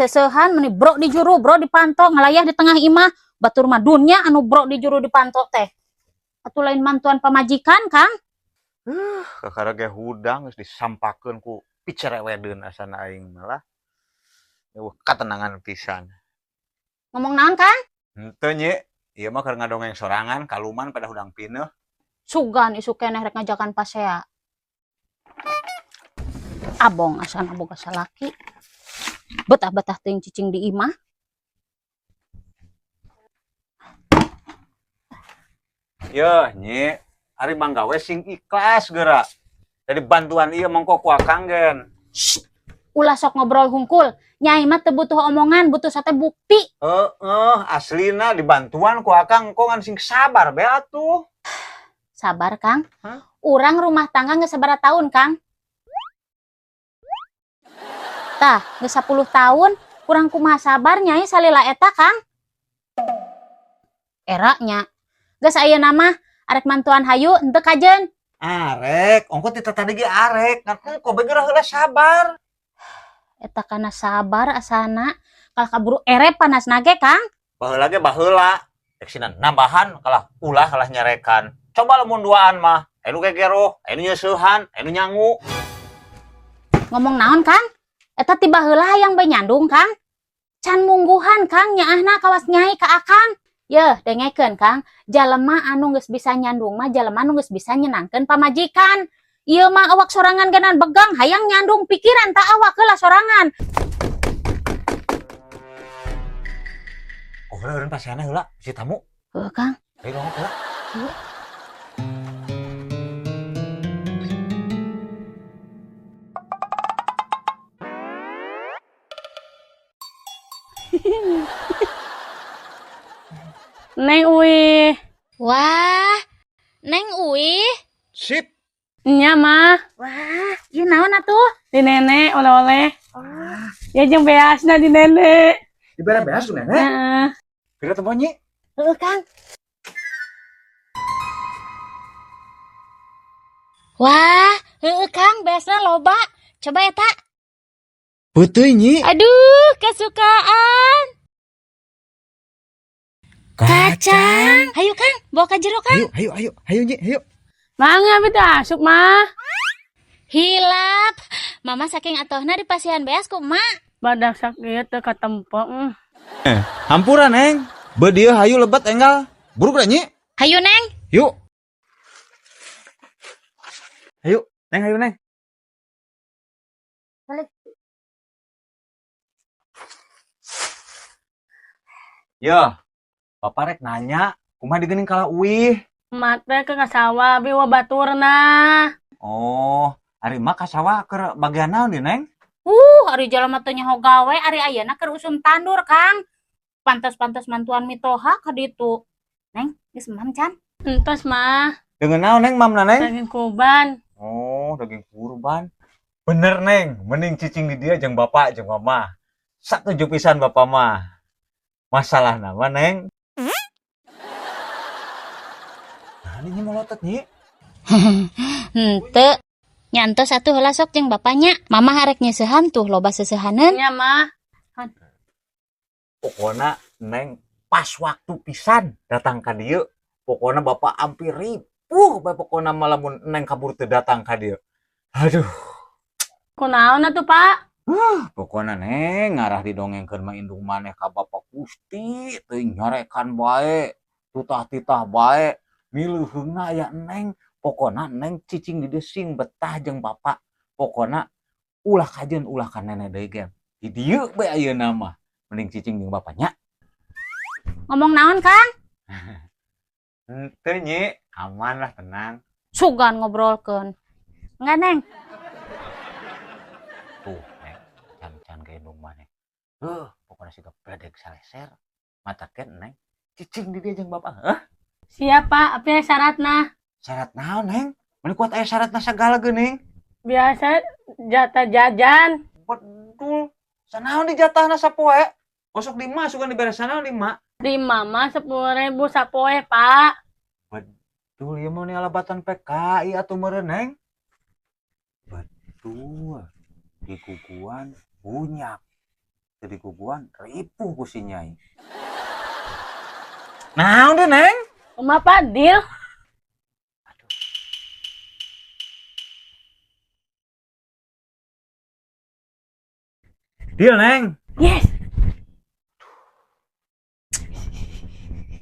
Seuseuhan meni bro di juru, bro di panto, ngalayah di tengah imah. Batur mah dunya anu bro di juru di panto teh. Atuh lain mantuan pamajikan, Kang. Kakara ge hudang geus disampakeun ku picerewedeun asana aing malah. Eueuh katenangan pisan. Ngomong naon, Kang? Henteu, Nyi, ieu mah keur ngadongeng sorangan kaluman pada hudang pineuh. Sugan isuk keneh rek ngajakan pasea. Abong asana boga salaki. Betah-betah teuing cicing di imah. Yeuh, Nyi, ari manggawe sing ikhlas geura. Jadi bantuan ieu mongko ku akang gen. Shh. Ulah sok ngobrol hungkul. Nyai mah teu butuh omongan, butuh sate bukti. Heeh, aslina dibantuan ku akang kok ngan sing sabar be atuh. Sabar, Kang. Hah? Urang rumah tangga geus sabaraha tahun, Kang? Tah, geus 10 tahun, kurang kumaha sabar nyai salila eta, Kang? Era nya. Geus ayeuna mah arek mantuan hayu henteu kajeun. Arek, ongko ti tadi ge arek, ngan engko be geura heula sabar. Eta kana sabar asana, kalah kaburu ere panas nage, Kang. Baheula ge baheula, rek sina nambahan kalah ulah kalah nyarekan. Coba lamun duaan mah, anu gegeroh, anu nyeuseuhan, anu nyangu. Ngomong naon, Kang? Eta ti baheula hayang bae nyandung, Kang. Can mungguhan, Kang, nyaahna kawas nyai ka Akang. Yeuh, dengekeun, Kang. Jalema anu geus bisa nyandung mah jalema anu geus bisa nyenangkeun pamajikan. Ieu mah awak sorangan genan begang hayang nyandung pikiran tak awak heula sorangan. Oh, heula eureun pasiana heula, si tamu. Heuh, Kang. Ayo dong heula. Yuk. Neng Uwi. Wah, Neng Uwi. Sip. Nya mah. Wah, ieu naon atuh? Di nenek oleh-oleh. Ya jeung beasna di nenek. Dibere beas ku nenek. Heeh. Geura teu Nyi. Heuh, Kang. Wah, heueuh Kang, beasna loba. Coba eta. Peuteui Nyi. Aduh, kesukaan. Kacang. Hayu Kang, bawa ka jero Kang. Ayo, ayo, ayo, ayo Nyi, ayo. Mangga abi teh asup mah. Hilap. Mama saking atohna di pasihan beas ku emak. Badak sakieu teu katempo. Hampura Neng. Beuh dieu hayu lebet enggal. Buruk da Nyi. Hayu Neng. Yuk. Ayo, Neng, hayu Neng. Balik. Yo, Bapak rek nanya, kumaha digeuning kalah uih? Emak teh ke sawah abi wa baturna. Oh, ari emak ka sawah keur bagian naon di Neng? Ari jalma teu nyaho gawe, ari ayeuna keur usum tandur, Kang. Pantes-pantes mantuan mitoha ka ditu. Neng, geus emam can? Entos mah. Dengan naon Neng mamna Neng? Daging kurban. Oh, daging kurban. Bener Neng, mending cicing di dia jeung bapak jeung mama. Satuju pisan bapak mah. Masalah nama Neng. Nah, ini molotot Nyi. Henteu. Nyantos atuh heula sok jeung bapaknya. Mama harek nyeusehan tuh loba seuseuhaneun. Nya mah. Pokona Neng pas waktu pisan datang ka dieu. Pokona bapak hampir ripuh bae pokona mah lamun Neng kabur teu datang ka dieu. Aduh, Kunaon atuh Pak? pokona Neng ngarah didongengkeun mah indung maneh ka bapak Gusti teuing nyarekan bae, tutah-titah bae. Mileuheungna aya Neng, pokona Neng cicing di dieu sing betah jeung bapak. Pokona ulah kajeun ulah ka nenek deui ge. Di dieu bae ayeuna mah. Mending cicing jeung bapaknya. Ngomong naon, Kang? Henteu Nyi, aman lah tenang. Sugan ngobrolkeun. Enggak, Neng. Tuh, Neng, can-can ka indung maneh. Pokona siga bledek saleser. Matakeun Neng, cicing di dieu jeung bapak. Heuh? Siap Pak, apa syaratna? Syarat naon, Neng? Meni kuat aya syaratna sagala geuning. Biasa jatah jajan. Betul. Sanaon dijatahna sapoe? Osok di emak sugan dibere sanaon di emak. Di mama 10.000 sapoe Pak. Betul, ieu mah alabatan PKI atuh meureun, Neng. Betul. Di guguan bunyak. Teu diguguan ripuh ku si Nyai. Naon deh, Neng? Kumaha, Pak, deal? Deal, Neng. Yes.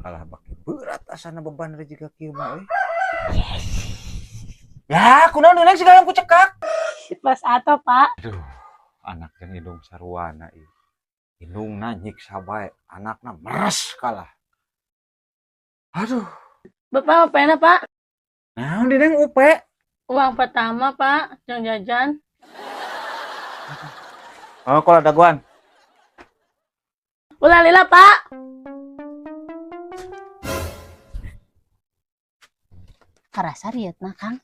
Kalah baki berat asana beban rezeki kieu mah euy. Ya, kunaon Neng siga yang kucekak? Pas atau, Pak? Aduh, anak yang indung sarwana ieu. Indungna nyiksa bae, anakna meres kalah. Aduh, Bapak apa Pak? Naon di Neng upe? Uang pertama, Pak, jang jajan. Oh, kalau daguan. Ulah lila, Pak. Karasa rieutna, Kang.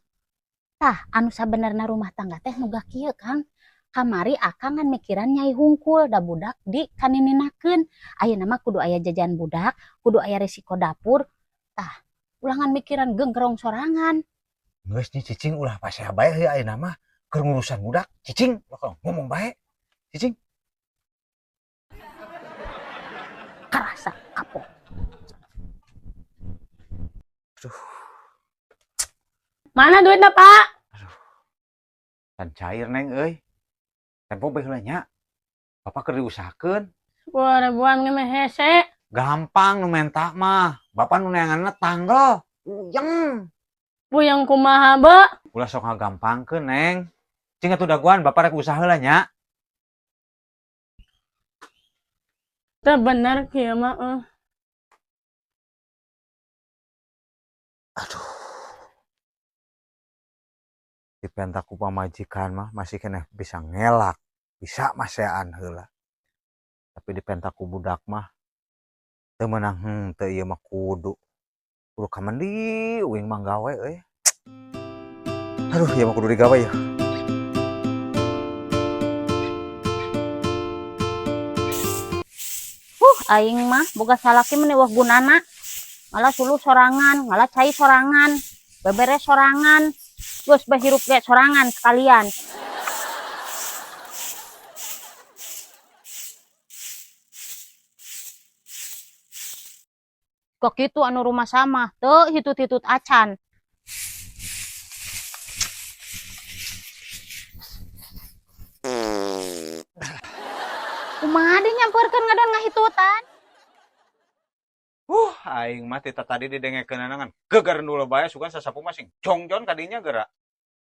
Tah, anu sabenerna rumah tangga teh nu kieu, Kang. Kamari akang ngan mikiran Nyai hungkul da budak di kanininakeun. Ayeuna mah kudu aya jajan budak, kudu aya resiko dapur. Tah, ulah ngan mikiran genggerong sorangan. Geus nih cicing ulah pasea bae heuh ayeuna mah keur ngurusan budak, cicing bakal ngomong bae. Cicing. Karasa kapok. Aduh, Mana duitnya, Pak? Can cair Neng euy. Tempo bae heula nya. Bapak keur diusahakeun. 10 ribuan nge hese. Gampang nu menta mah. Bapak nu neanganna tanggal. Puyeng. Puyeng kumaha, be? Ulah sok ngagampangkeun, Neng. Cing atuh daguan bapak rek usaha heula nya. Teu bener kieu mah euy. Aduh. Dipenta ku pamajikan mah masih keneh bisa ngelak, bisa masean heula. Tapi dipenta ku budak mah teu meunang henteu ieu mah kudu. Kudu ka mendi uing mah gawe euy. Aduh, ieu mah kudu digawe ya. Aing mah boga salaki meni wah gunana. Ngala suluh sorangan, ngala cai sorangan, beberes sorangan, geus bae hirup ge sorangan sekalian. Kok kitu anu rumah sama, teu hitut-hitut acan. Kumaha deui nyampeurkeun ngadon ngahitutan? Aing mah tita tadi didengekeunana ngan gegerendul bae sugan sasapu mah sing jongjon kadinya geura.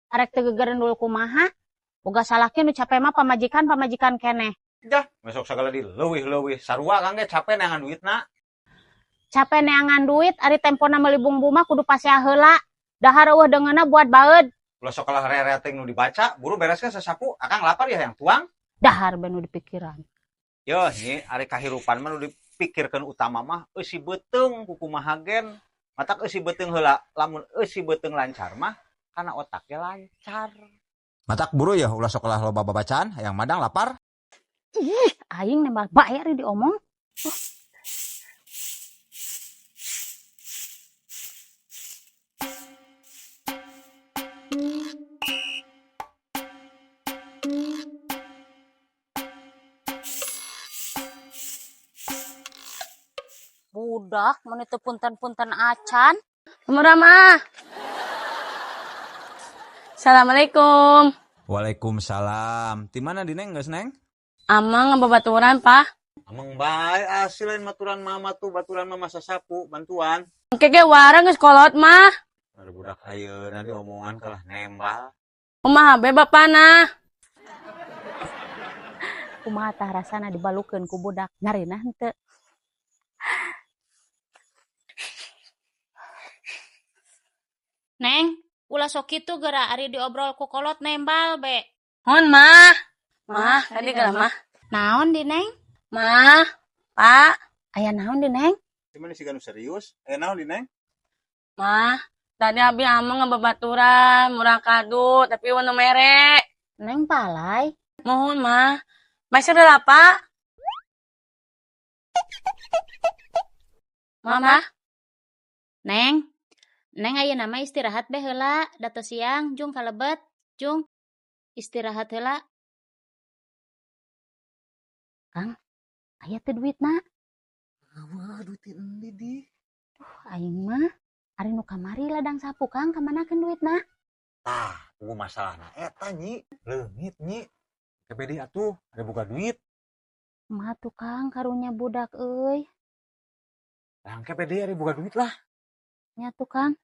Arek teu gegerendul kumaha? Boga salaki nu capek mah pamajikan-pamajikan keneh. Dah, besok sagala di leuwih-leuwih sarua Kang ge capek neangan duitna. Capek neangan duit ari tempona meuli bumbu mah kudu pasea heula. Dahar eueuh deungeunna buat baeud. Ulah sok kalah rereting nu dibaca, buru bereskeun sasapu, akang lapar ya yang tuang. Dahar bae nu dipikiran. Yo, nyi ari kahirupan mah nu dipikirkeun utama mah eusi beuteung ku kumaha gen. Matak eusi beuteung heula, lamun eusi beuteung lancar mah kana otaknya lancar. Matak buru ya ulah sok kalah loba babacaan, hayang madang lapar. Ih, aing nembak bae ari diomong. Budak mun teu punten-punten acan. Murah mah. Assalamualaikum. Waalaikumsalam. Di mana di Neng geus Neng? Amang ngababaturan, Pak. Amang bae asli lain maturan mama tuh, baturan mama sasapu bantuan. Engke ge warang geus kolot mah. Ada budak ayeuna diomongan kalah nembal. Kumaha be bapana? Kumaha tah rasana dibalukeun ku budak nyarina henteu. Neng, ulah sok kitu geura ari diobrol ku kolot nembal be. Hon mah. Mah, tadi geura mah. Naon di Neng? Mah, Pak. Aya naon di Neng? Cuman sih serius. Aya naon di Neng? Mah, tadi abi amang ngababaturan, murah kado, tapi eueuh nu mere. Neng palai. Mohon mah. Masih ada apa? Mama, Neng. Neng ayeuna mah istirahat be heula, da teu siang jung kalebet, jung istirahat heula. Kang, aya teu duitna? Wah, duit endi di? Aing mah ari nu kamari ladang sapu, Kang, kamanakeun duitna? Tah, tunggu masalahna eta, Nyi. Leungit, Nyi. KPD atuh, ada boga duit. Mah tuh, Kang, karunya budak euy. Lah, KPD ada boga duit lah. Nya tuh, Kang.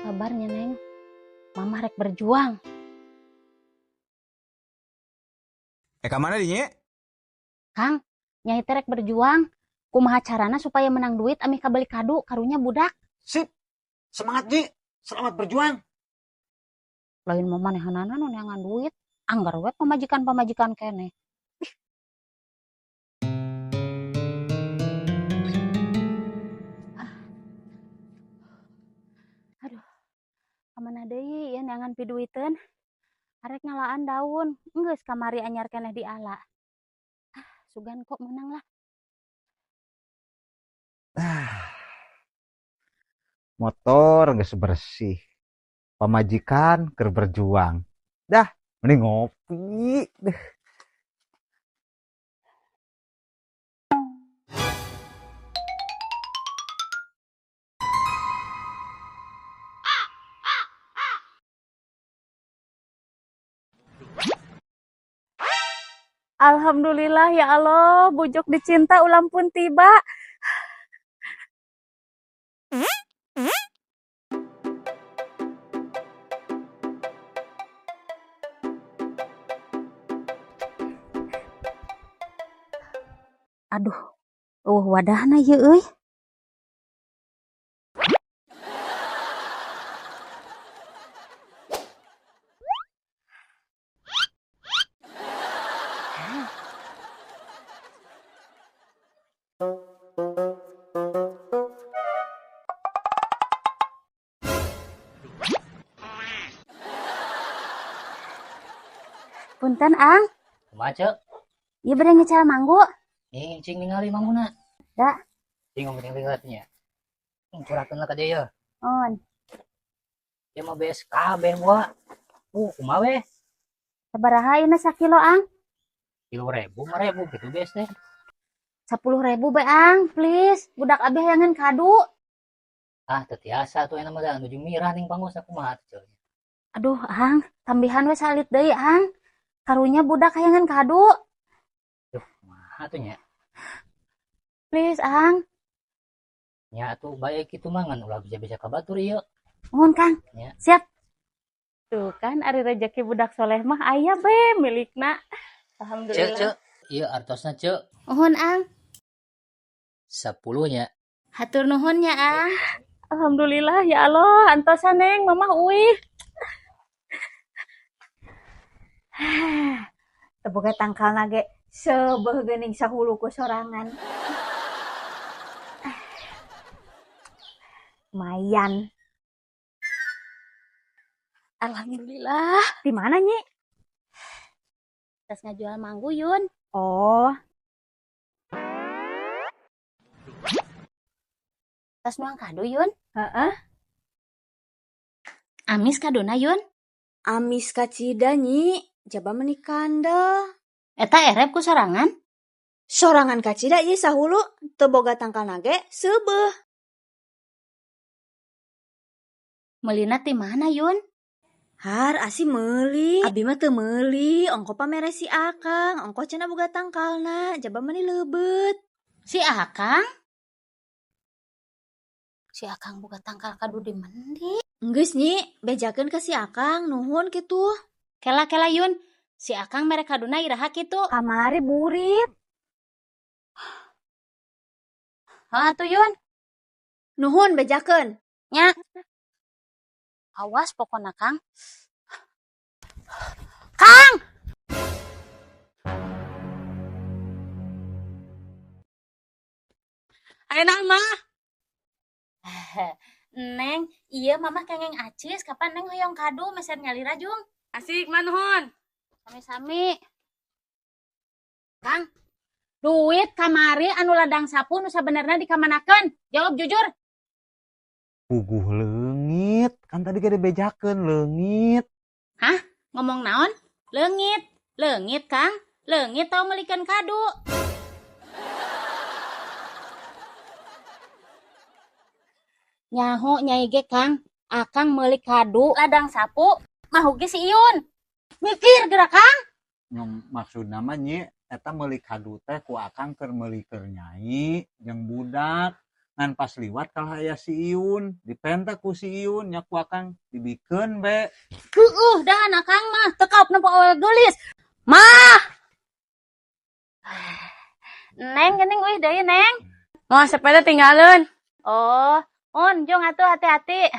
Kabarnya, Neng. Mama rek berjuang. Eh, ka mana di, Nyi? Kang, Nyai teh rek berjuang. Kumaha carana supaya menang duit ameh kabeli kadu karunya budak. Sip. Semangat, Nyi. Selamat berjuang. Lain mah manehanana nu neangan duit. Anggar we pamajikan-pamajikan keneh. Ih. Aduh. Kamana deui ya neangan piduiteun? Arek ngalaan daun, geus kamari anyar keneh diala. Ah, sugan kok menang lah. Ah. Motor geus bersih. Pamajikan keur berjuang. Dah, mending ngopi deh. Alhamdulillah ya Allah, bujuk dicinta ulang pun tiba. Aduh, wadahna ieu euy. Punten, Ang. Kumaha, Cek? Ieu bade ngecal manggu. Nih, cing ningali mangguna. Da. Cing ngomong tinggal nya. Curahkeun lah ka dieu ya. On. Ieu mah bees kabeh buah. Kumaha we? Sabaraha ieu sakilo, Ang? 3.000, 5.000 gitu bees teh. 10.000 be, Ang, please. Budak abi hayangan kadu. Ah, teu tiasa atuh enak mah da nuju mirah ning pangos kumaha atuh, Cek. Aduh, Ang, tambihan we salit deui, Ang. Karunya budak hayangan kadu. Duh, kumaha atuh nya? Please, Ang. Nya atuh bae kitu mah ngan ulah bisa-bisa ka batur ieu. Nuhun, Kang. Nya. Siap. Tuh kan ari rezeki budak soleh mah aya be milikna. Alhamdulillah. Cek, Cek. Ieu artosna, Cek. Nuhun, Ang. 10 nya. Hatur nuhun nya, Ang. Alhamdulillah ya Allah, antosan Neng, mamah uih. Teu boga tangkalna ge seubeuh geuning sahulu ku sorangan. Lumayan. Alhamdulillah. Di mana, Nyi? Tas ngajual manggu, Yun. Oh. Tas nuang kado, Yun. Heeh. Amis kadona, Yun. Amis kacida, Nyi. Jaba meuni kandel. Eta erep ku sorangan? Sorangan kacida ieu sahulu, teu boga tangkalna ge seubeuh. Meulina ti mana, Yun? Har asi meuli. Abi mah teu meuli, ongko pamere si Akang, ongko cenah boga tangkalna, jaba meuni leubeut. Si Akang? Si Akang boga tangkal kadu di mendi. Geus, Nyi, bejakeun ka si Akang, nuhun kitu. Kela-kela, Yun. Si Akang mere kaduna iraha kitu. Kamari burit. Heuh atuh, Yun. Nuhun bejakeun. Nya. Awas pokona, Kang. Kang! Ayeuna mah. Neng, iya mamah kengeng acis, kapan Neng hoyong kadu meser nyalira jung? Asik manuhun. Sami-sami. Kang, duit kamari anu ladang sapu nu sabenerna dikamanakeun? Jawab jujur. Puguh leungit, kan tadi ge dibejakeun leungit. Ngomong naon? Leungit. Leungit, Kang. Leungit tau meulikeun kadu. Nyaho nyai ge, Kang. Akang meuli kadu ladang sapu, mahu ge si Iyun. Mikir geura, Kang. Nyong maksudna mah nyi eta meuli kadu teh ku akang keur meuli keur nyai jeung budak. Ngan pas liwat kalah aya si Iyun, dipenta ku si Iyun nya ku akang dibikeun be. Heueuh, dahan akang mah teu kaop nempo awewe geulis. Mah. Neng geuning uih deui, Neng. Mau sepeda tinggalin. Oh, un jung atuh hati-hati.